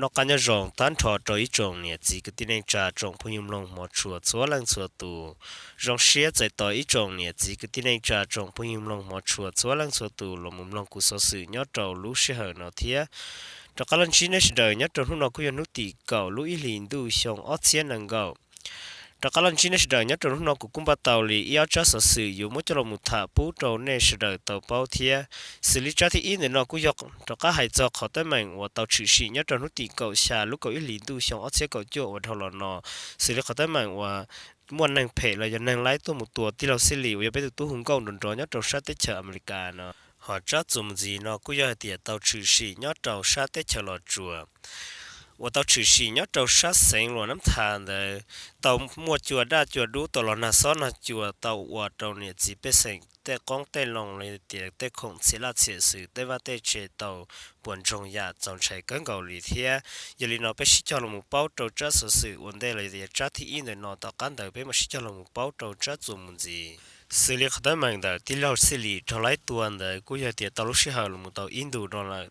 Noj qab nyob zoo tag nrho rau ib tsoom niam txiv kwv tij neej tsa tsoom phooj ywg mloog hmov tshua txhua leej txhua tus. Zoo siab txais tos ib tsoom niam txiv kwv tij neej tsa tsoom phooj ywg mloog hmov tshua txhua leej txhua tus los mus mloog kuv xov xwm nyob rau lub sij hawm no thiab. Rov qab los ntsib nej sawv daws nyob rau hnub no kuj yog hnub tim kaum lub ib hlis ntuj xyoo ob txhiab nees nkaum. Rov qab los ntsib nej sawv daws nyob rau hnub no kuv kuj npaj tau li ib ob tsab xov xwm yuav muab coj los mus tham pub rau nej sawv daws tau paub thiab. Xws li tsab thib ib ntawm no kuj yog rov qab hais txog qhov teeb meem uas tau tshwm sim nyob rau hnub tim kaum xya lub kaum ib hlis ntuj xyoo ob txhiab kaum cuaj uas dhau los no, xws li qhov teeb meem uas muaj neeg phem los yog neeg laib tuaj mus tua tij laug Xij Lis uas yog peb tus tub hu nkauj nrov nrov nyob rau sab teb chaws Amelikas no. Hos tsab txuas mus ntxiv no kuj yog hais tias tau tshwm sim nyob rau sab teb chaws Los Tsuas uas tau tshwm sim nyob rau sab xeev Luam Nab Thas ntawd, tau muaj cua daj cua dub tau los nag xob nag cua tau ua rau niam txiv pej xeem tej qoob tej loo los tias tej khoom txhia laj txhia xwm tej vaj tej tse tau puas ntsoog yam txaus ntshai kawg nkaus li thiab. Yog li no peb sib cog los mus paub rau tsab xov xwm ua ntej los tias tsab thib ib ntawm no, tom qab ntawd peb mam sib cog los mus paub rau tsab txuas mus ntxiv. Xws li qhov teeb meem ntawm tij laug Xij Lis raug laib tua ntawd kuj yog tias tau lub sij hawm los mus tau ib ntus no lawm.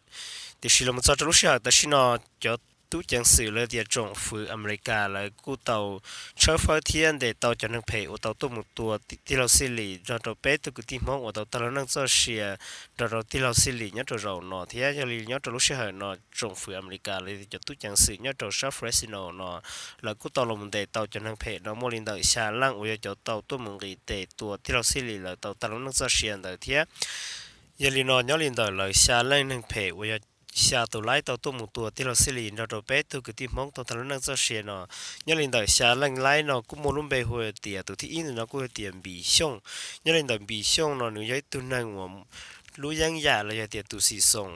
Tiam sis los mus txog rau lub sij hawm tam sim no, cov tub ceev xwm los tias tsoom fwv Amelikas lawv kuj tau tshawb fawb thiab ntes tau cov neeg phem uas tau tuaj mus tua tij laug Xij Lis nrog rau peb tug kwv tij Hmoob uas tau tag lub neej txoj sia nrog rau tij laug Xij Lis nyob rau zaum no thiab. Yog li nyob rau lub sij hawm no tsoom fwv Amelikas los tias cov tub ceev xwm nyob rau sab Fresno no, lawv kuj tau los mus ntes tau cov neeg phem no muaj li ntawm xya leej uas yog cov tau tuaj mus nqis tes tua tij laug Xij Lis lawv tau tag lub neej txoj sia ntawd thiab. Yog li no nyob li ntawm lawv xya leej neeg phem uas yog xya tus laib tau tuaj mus tua tij laug Xij Lis nrog rau peb tug kwv tij Hmoob tau tag lub neej txoj sia no, nyob li ntawm xya leej laib no kuj muaj lub npe hu tias tus thib ib ntawm no kuj hu tias Npis Xyooj. Nyob li ntawm Npis Xyooj no nws yog ib tug neeg uas lub yeeb yam los yog tias tus xim xoos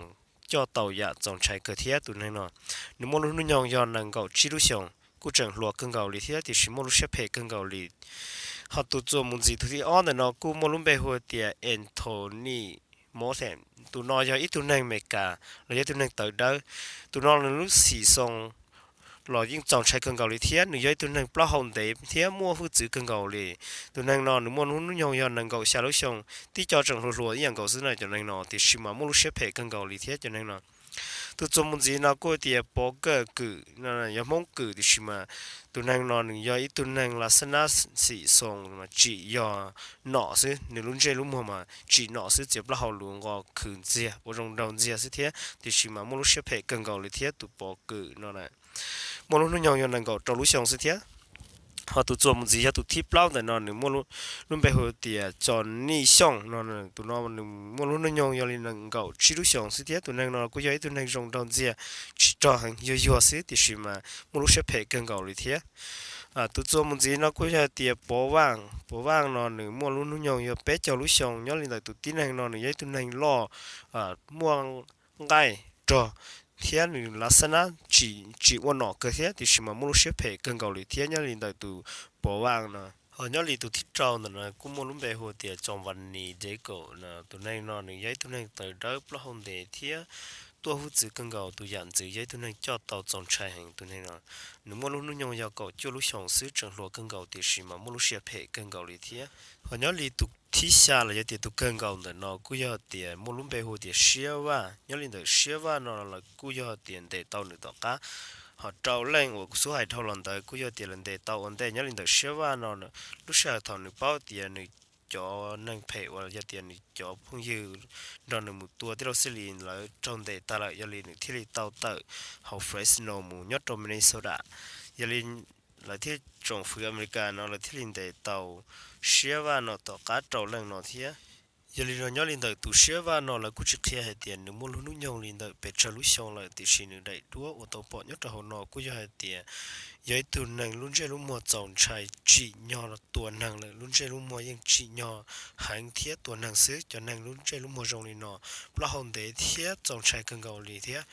coj tau yam txaus ntshai kawg thiab. Tus neeg no nws muaj lub hnub nyoog yog nees nkaum tsib lub xyoos, kuj tseem hluas kawg nkaus li thiab tiam sis muaj lub siab phem kawg nkaus li. Hos tus txuas mus ntxiv tus thib ob ntawm no kuj muaj lub npe hu tias Anthony Morton. Tus no yog ib tug neeg Amelikas los yog ib tug neeg tawv dawb. Tus no nws lub xim xoos los yeej txaus ntshai kawg nkaus li thiab nws yog ib tug neeg plaub hau ntev thiab muaj hwj txwv kawg nkaus li. Tus neeg no nws muaj lub hnub nyoog yog nees nkaum xya lub xyoo, tib co tseem hluas hluas ib yam nkaus xwb na cov neeg no, tiam sis mas muaj lub siab phem kawg nkaus li thiab cov neeg no. Tus txuas mus ntxiv no kuj tias Pov Kawm Kwm, yog Hmoob Kwm tiam sis mas tus neeg no nws yog ib tug neeg las xab nab xim xoos mas tsim yog nom xwb, nws lub ntsej lub muag mas tsim nom xwb, txiav plaub hau lus nqos khwv ntxiag ua zoo nraug ntxiag xwb thiab tiam sis mas muaj lub siab phem kawg nkaus li thiab tus Pov Kawm Kwm no na. Muaj lub hnub nyoog yog nees nkaum rau lub xyoo xwb thiab. Hos tus txuas mus ntxiv yog tus thib plaub ntawm no nws muaj lub npe hu tias Txos Nij Xyooj no, tus no nws muaj lub hnub nyoog yog li nees nkaum tsib lub xyoos xwb thiab tus neeg no kuj yog ib tug neeg zoo nraug ntxiag, tsis rog heev, yuag yuag xwb tiam sis mas muaj lub siab phem kawg nkaus li thiab. Tus txuas mus ntxiv no kuj yog tias Pov Vaj, Pov Vaj no nws muaj lub hnub nyoog yog peb caug lub xyoo. Nyob li ntawm tus tib neeg no nws yog ib tug neeg loj, muaj nqaij rog thiab nws las xab nab tsim ua nom kawg thiab tiam sis mas muaj lub siab phem kawg nkaus li thiab nyob li ntawm tus Pov Vaj no. Hos nyob li tus thib rau ntawm no kuj muaj lub npe hu tias Txoos Vas Nis Dev Kaum no, tus neeg no nws yog ib tug neeg tawv dawb plaub hau ntev thiab tuaj hwj txwv kawg nkaus, tus yam ntxwv yog ib tug neeg coj tau txaus ntshai heev. Tus neeg no nws muaj lub hnub nyoog yog kaum cuaj lub xyoos xwb, tseem hluas kawg nkaus tiam sis mas muaj lub siab phem kawg nkaus li thiab. Hos nyob li tus thib xya los yog tias tus kawg nkaus ntawm no kuj yog tias muaj lub npe hu tias Siab Vaj. Nyob li ntawm Siab Vaj no lawv kuj yog tias ntes tau nws tom qab hos rau leej uas kuv xub hais dhau los ntawd kuj yog tias lawv ntes tau ua ntej. Nyob li ntawm Siab Vaj no lub sij hawm thaum nws paub tias nws cov neeg phem uas yog tias nws cov phooj ywg nrog nws mus tua tij laug Xij Lis lawv raug ntes tag lawm, yog li nws thiaj li tau tawm hauv Fresno mus nyob rau Minnesota. Yog li lawv thiaj, tsoom fwv Amelikas no lawv thiaj li ntes tau Siab Vaj no tom qab rau leej no thiab. Yog li no nyob li ntawm tus Siab Vaj no lawv kuj tsis qhia hais tias nws muaj lub hnub nyoog li ntawm pes tsawg lub xyoo lawm, tiam sis nws daim duab uas tau pom nyob rau hauv no kuj yog hais tias yog ib tug neeg lub ntsej lub muag txaus ntshai, tsim nyog tua neeg lawm, lub ntsej lub muag yeej tsim nyog heev thiab tua neeg xwb. Cov neeg lub ntsej lub muag zoo li no plaub hau ntev thiab txaus ntshai kawg nkaus li thiab.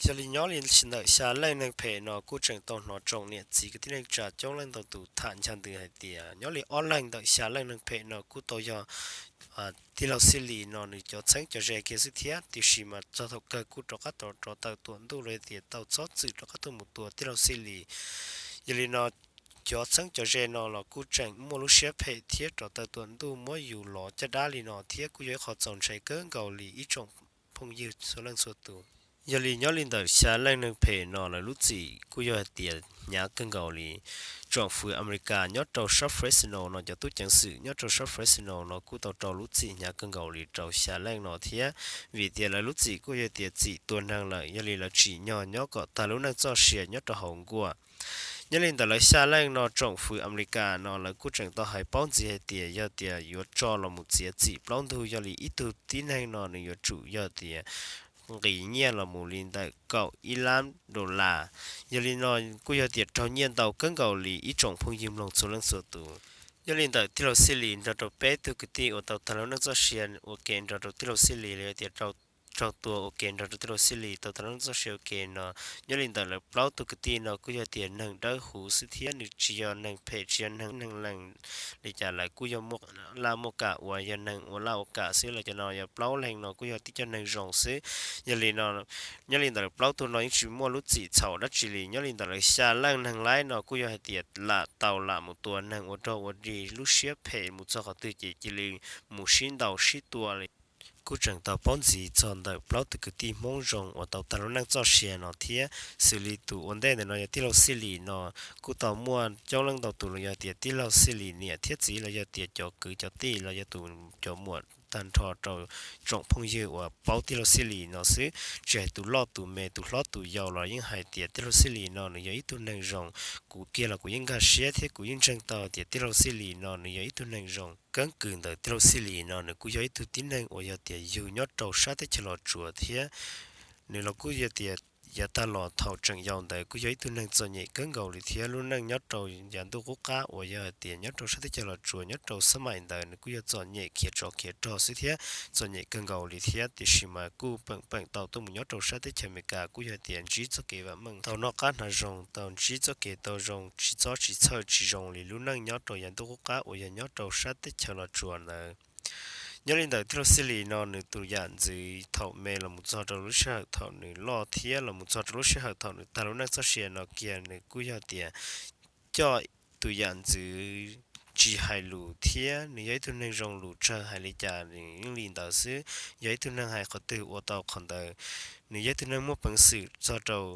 Yog li nyob li ntawm xya leej neeg phem no kuj tseem tau hnov tsoom niam txiv kwv tij neej tsa coob leej ntau tus tham ncha ntws hais tias nyob li ob leeg ntawm xya leej neeg phem no kuj tau yog tij laug Xij Lis no nws cov txheeb cov ze kiag xwb thiab, tiam sis mas txog thaum kawg kuj rov qab rov taw tuam ntuj los tias tau txhob txwm rov qab tuaj mus tua tij laug Xij Lis. Yog li no cov txheeb cov ze no los kuj tseem muaj lub siab phem thiab rov taw tuam ntuj muab yus lov caj dab li no thiab kuj yog ib qho txaus ntshai kawg nkaus li ib tsoom phooj ywg txhua leej txhua tus. Yog li nyob li ntawm xya leej neeg phem no lawv lub txim kuj yog hais tias hnyav kawg nkaus li. Tsoom fwv Amelikas nyob rau sab Fresno no cov tub ceev xwm nyob rau sab Fresno no kuj tau rau lub txim hnyav kawg nkaus li rau xya leej no thiab, vim tias lawv lub txim kuj yog tias txim tua neeg lawm, yog li lawv tsim nyog nyob kom tag lub neej txoj sia nyob rau hauv nkuaj. Nyob li ntawm lawv xya leej no tsoom fwv Amelikas no lawv kuj tseem tau hais paub ntxiv hais tias yog tias yuav tso los mus txiav txim plaub ntug, yog li ib tug tib neeg no nws yuav tsum yog tias nqis nyiaj los mus li ntawm kaum ib lab dollar. Yog li no kuj yog tias raug nyiaj ntau kawg nkaus li ib tsoom phooj ywg mloog txhua leej txhua tus. Nyob li ntawm tij laug Xij Lis nrog rau peb tug kwv tij uas tau tag lub neej txoj sia ua ke nrog rau tij laug Xij Lis los yog tias raug tua ua ke nrog rau tij laug Xij Lis tau tag lub neej txoj sia ua ke no, nyob li ntawm lawv plaub tug kwv tij no kuj yog tias neeg dawb huv xwb thiab nws tsis yog neeg phem tsis yog neeg neeg lees li cas, lawv kuj yog muaj laj muaj kam uas yog neeg ua laj ua kam xwb. Lawv cov no yog plaub leeg no kuj yog tib co neeg zoo xwb. Yog li no, nyob li ntawm lawv plaub tug no yeej tsis muaj lub txim txhaum dab tsi li. Nyob li ntawm lawv xya leej neeg laib no kuj yog hais tias lam tau lam mus tua neeg ua rog ua dig lub siab phem mus txog qhov twg ces cia li mus sib ntaus sib tua li. Kuj tseem tau paub ntxiv txog ntawm plaub tug kwv tij Hmoob zoo uas tau tag lub neej txoj sia no thiab. Xws li tus ua ntej ntawm no yog tij laug Xij Lis no, kuj tau muaj coob leej ntau tus los yog tias tij laug Xij Lis niam thiab txiv los yog tias cov kwv cov tij los yog tus cov muam tag nrho rau tsoom phooj ywg uas paub tij laug Xij Lis no xwb, tsis hais tus loj tus me tus hlob tus yau los yeej hais tias tij laug Xij Lis no nws yog ib tug neeg zoo. Kuv kiag los kuv yeej nkag siab thiab kuv yeej ntseeg tau tias tij laug Xij Lis no nws yog ib tug neeg zoo. Keeb kwm ntawm tij laug Xij Lis no nws kuj yog ib tug tib neeg uas yog tias yug nyob rau sab teb chaws Los Tsuas thiab. Nws los kuj yog tias yav tag los thaum tseem yau ntawd kuj yog ib tug neeg txom nyem kawg nkaus li thiab. Lub neej nyob rau yav ntuj qub qab uas yog hais tias nyob rau sab teb chaws Los Tsuas nyob rau xab maim ntawd nws kuj yog txom nyem khiav tsov khiav rog xwb thiab, txom nyem kawg nkaus li thiab. Tiam sis mas kuj peem peem tau tuaj mus nyob rau sab teb chaws Amelikas kuj yog tias ntsib txoj kev vam meej, tau noj qab hnav zoo, tau ntsib txoj kev tau zoo tsis txob tsis txhawj tsis zoo li lub neej nyob rau yav ntuj qub qab uas yog nyob rau sab teb chaws Los Tsuas ntawd. Nyob li ntawm tij laug Xij Lis no nws tus yam ntxwv thaum me los mus txog rau lub sij hawm thaum nws loj thiab los mus txog rau lub sij hawm thaum nws tag lub neej txoj sia no kiag nws kuj yog tias coj tus yam ntxwv tsis hais lus thiab nws yog ib tug neeg zoo lus tsawg hais li cas nws yeej li ntawd xwb, yog ib tug neeg hais qhov twg ua tau qhov ntawd. Nws yog ib tug neeg muaj peev xwm txog rau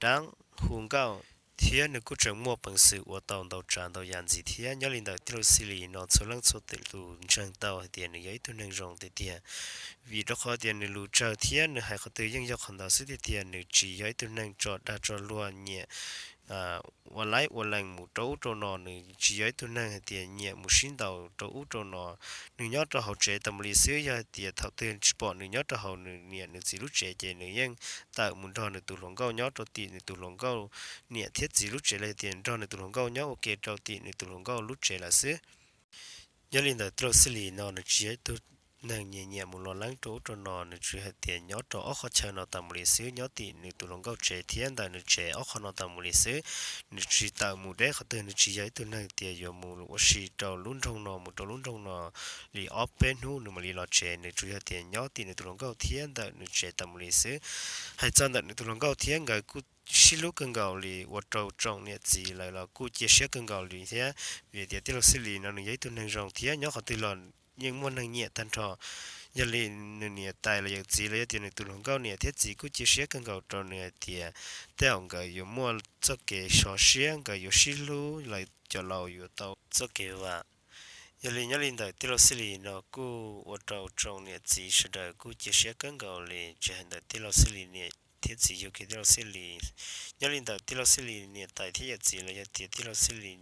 dab hu nkauj thiab nws kuj tseem muaj peev xwm ua tau ntau tsav ntau yam ntxiv thiab. Nyob li ntawm tij laug Xij Lis no txhua leej txhua tus ntseeg tau hais tias nws yog ib tug neeg zoo tiag tiag, vim rau qhov tias nws lus tsawg thiab nws hais qhov twg yeej yog qhov ntawd xwb tiag tiag. Nws tsis yog ib tug neeg tso dag tso luag nyiam ua laib ua lees mus rau ub rau no, nws tsis yog ib tug neeg hais tias nyiam mus sib ntaus rau ub rau no. Nws nyob rau hauv tsev tas mus li xwb, yog hais tias thaum twg tsis pom nws nyob rau hauv nws niam nws txiv lub tsev ces nws yeej tawm mus nrog nws tus hluas nkauj nyob rau tim nws tus hluas nkauj niam thiab txiv lub tsev los yog tias nrog nws tus hluas nkauj nyob ua ke rau tim nws tus hluas nkauj lub tsev lawm xwb. Nyob li ntawm tij laug Xij Lis no nws tsis yog ib tug neeg nyiam nyiam mus los leeb rau ub rau no, nws tsuas hais tias nyob rau ob qhov chaw no tas mus li xwb, nyob tim nws tus hluas nkauj tsev thiab ntawm nws tsev ob qhov no tas mus li xwb. Nws tsis tawm mus deb qhov twg, nws tsis yog ib tug neeg tias yuav mus ua si rau lub nroog no mus rau lub nroog no li ob peb hnub nws mam li los tsev. Nws tsuas yog tias nyob tim nws tus hluas nkauj thiab ntawm nws tsev tas mus li xwb. Hais txog ntawm nws tus hluas nkauj thiab nkawd kuj sib hlub kawg nkaus li, ua rau tsoom niam txiv lawv los kuj cia siab kawg nkaus li thiab, vim tias tij laug Xij Lis no nws yog ib tug neeg zoo thiab nyob qhov twg los yeej muaj neeg nyiam tag nrho. Yog li nws niam tais los yawm txiv los yog tias nws tus hluas nkauj niam thiab txiv kuj cia siab kawg nkaus rau nws hais tias tej zaum nkawd yuav muaj txoj kev sov siab, nkawd yuav sib hlub, lawv cov laus yuav tau txoj kev vam. Yog li nyob li ntawm tij laug Xij Lis no kuj ua rau tsoom niam txiv sawv daws kuj cia siab kawg nkaus li, tsis hais ntawm tij laug Xij Lis niam thiab txiv yug kiag tij laug Xij Lis. Nyob li ntawm tij laug Xij Lis niam tais thiab yawm txiv los yog tias tij laug Xij Lis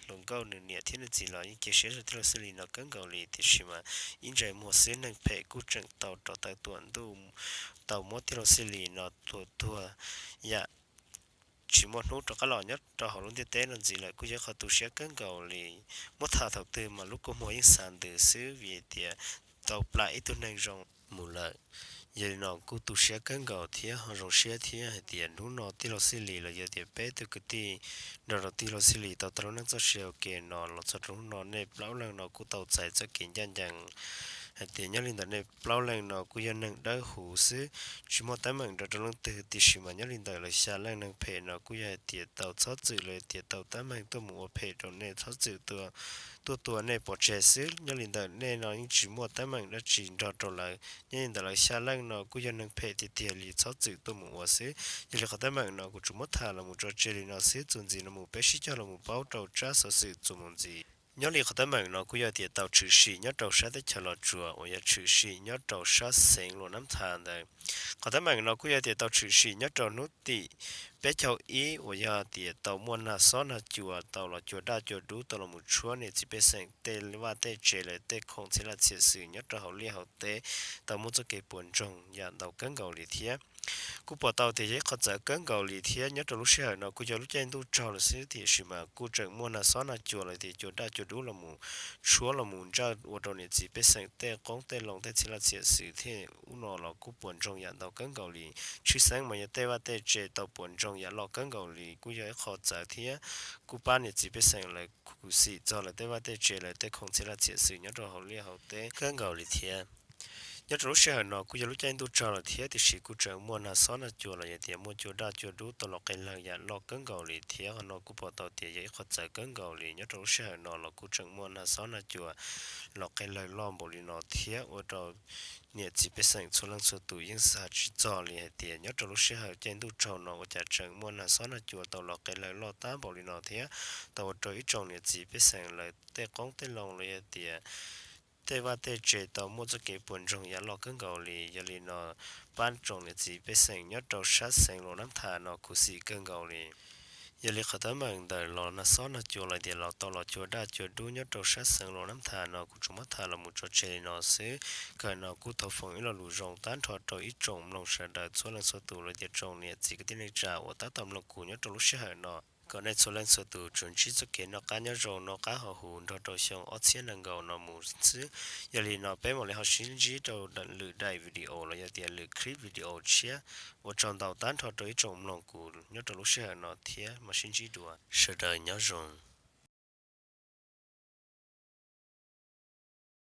hluas nkauj nws niam thiab nws txiv los yeej cia siab rau tij laug Xij Lis no kawg nkaus li, tiam sis mas ib ntsais muag xwb neeg phem kuj tseem tau rov tawm tuam ntuj tau muab tij laug Xij Lis no tua tuag yam tsis muaj hnub rov qab los nyob rau hauv lub ntiaj teb no ntxiv lawm. Kuj yog qhov tu siab kawg nkaus li, muab tham thaum twg mas lub kua muag yeej xav ntws xwb vim tias tau plam ib tug neeg zoo mus lawm. Yog li no kuj tu siab kawg nkaus thiab ho zoo siab thiab hais tias hnub no tij laug Xij Lis los yog tias peb tug kwv tij nrog rau tij laug Xij Lis tau tag lub neej txoj sia ua ke no los txog rau hnub no nej plaub leeg no kuj tau txais txoj kev ncaj ncees hais tias nyob li ntawm nej plaub leej no kuj yog neeg dawb huv xwb, tsis muaj teeb meem nrog rau leej twg, tiam sis mas nyob li ntawm lawv xya leej neeg phem no kuj yog hais tias tau txhob txwm los tias tau teeb meem tuaj mus ua phem rau nej, txhob txwm tuaj tua nej pov tseg xwb. Nyob li ntawm nej no yeej tsis muaj teeb meem dab tsi nrog rau lawv. Nyob li ntawm lawv xya leej no kuj yog neeg phem tiag tiag li, txhob txwm tuaj mus ua xwb. Yog li qhov teeb meem no kuv tsuas muab tham los mus tso tseg li no xwb, txuas ntxiv los mus peb sib cog los mus paub rau tsab xov xwm txuas mus ntxiv. Nyob li qhov teeb meem no kuj yog tias tau tshwm sim nyob rau sab teb chaws Los Tsuas uas yog tshwm sim nyob rau sab xeev Luam Nab Tha ntawd. Qhov teeb meem no kuj yog tias tau tshwm sim nyob rau hnub tim peb caug ib uas yog tias tau muaj nag xob nag cua tau los cua daj cua dub tau los mus tshuab niam txiv pej xeem tej vaj tej tsev lawv tej khoom txhia laj txhia xwm nyob rau hauv liaj hauv teb, tau muaj txoj kev puas ntsoog yam ntau kawg nkaus li thiab. Kuj pom tau tias yog ib qhov txawv kawg nkaus li thiab. Nyob rau lub sij hawm no kuj yog lub caij ntuj tsaug lawm xwb, tiam sis mas kuj tseem muaj nag xob nag cua los tias cua daj cua dub los mus tshuab los mus ntsaj ua rau niam txiv pej xeem tej qoob tej loo tej txhia laj txhia xwm thiab. Ub no los kuj puas ntsoog yam ntau kawg nkaus li. Tshwj xeeb mas yog tej vaj tej tsev tau puas ntsoog yam loj kawg nkaus li, kuj yog ib qho txawv thiab. Kuj pab niam txiv pej xeem lawv khuv xim txog lawv tej vaj tej tsev lawv tej khoom txhia laj txhia xwm nyob rau hauv liaj hauv teb kawg nkaus li thiab. Nyob rau lub sij hawm no kuj yog lub caij ntuj tsaug lawm thiab, tiam sis kuj tseem muaj nag xob nag cua los yog tias muaj cua daj cua dub tau los qe lawg yam loj kawg nkaus li thiab. Qhov no kuj pom tau tias yog ib qho txawv kawg nkaus li. Nyob rau lub sij hawm no los kuj tseem muaj nag xob nag cua los qe lawg loj npaum li no thiab ua rau niam txiv pej xeem txhua leej txhua tus yeej xav tsis txog li hais tias nyob rau lub sij hawm caij ntuj tsaug no ua cas tseem muaj nag xob nag cua tau los qe lawg loj tab npaum li no thiab, tau ua rau ib tsoom niam txiv pej xeem lawv tej qoob tej loo los yog tias tej vaj tej tsev tau muaj txoj kev puas ntsoog yam loj kawg nkaus li. Yog li no pab tsoom niam txiv pej xeem nyob rau sab xeev Luam Nab Tha no khuv xim kawg nkaus li. Yog li qhov teeb meem ntawm los nag xob nag cua los tias los tau los cua daj cua dub nyob rau sab xeev Luam Nab Tha no kuv tsuas muab tham los mus tso tseg li no xwb. Kawg no kuj thov foom ib lo lus zoo tag nrho rau ib tsoom mloog sawv daws txhua leej txhua tus los tias tsoom niam txiv kwv tij neej tsa uas tab tom mloog kuv nyob rau lub sij hawm no, kom nej txhua leej txhua tus tsuas ntsib txoj kev noj qab nyob zoo noj qab haus huv nrog rau xyoo ob txhiab nees nkaum no mus xwb. Yog li no peb mam li ho sib ntsib rau lwm daim video los yog tias lwm clip video tshiab. Ua tsaug ntau tag nrho rau ib tsoom mloog kuv nyob rau lub sij hawm no thiab mam sib ntsib dua, sawv daws nyob zoo.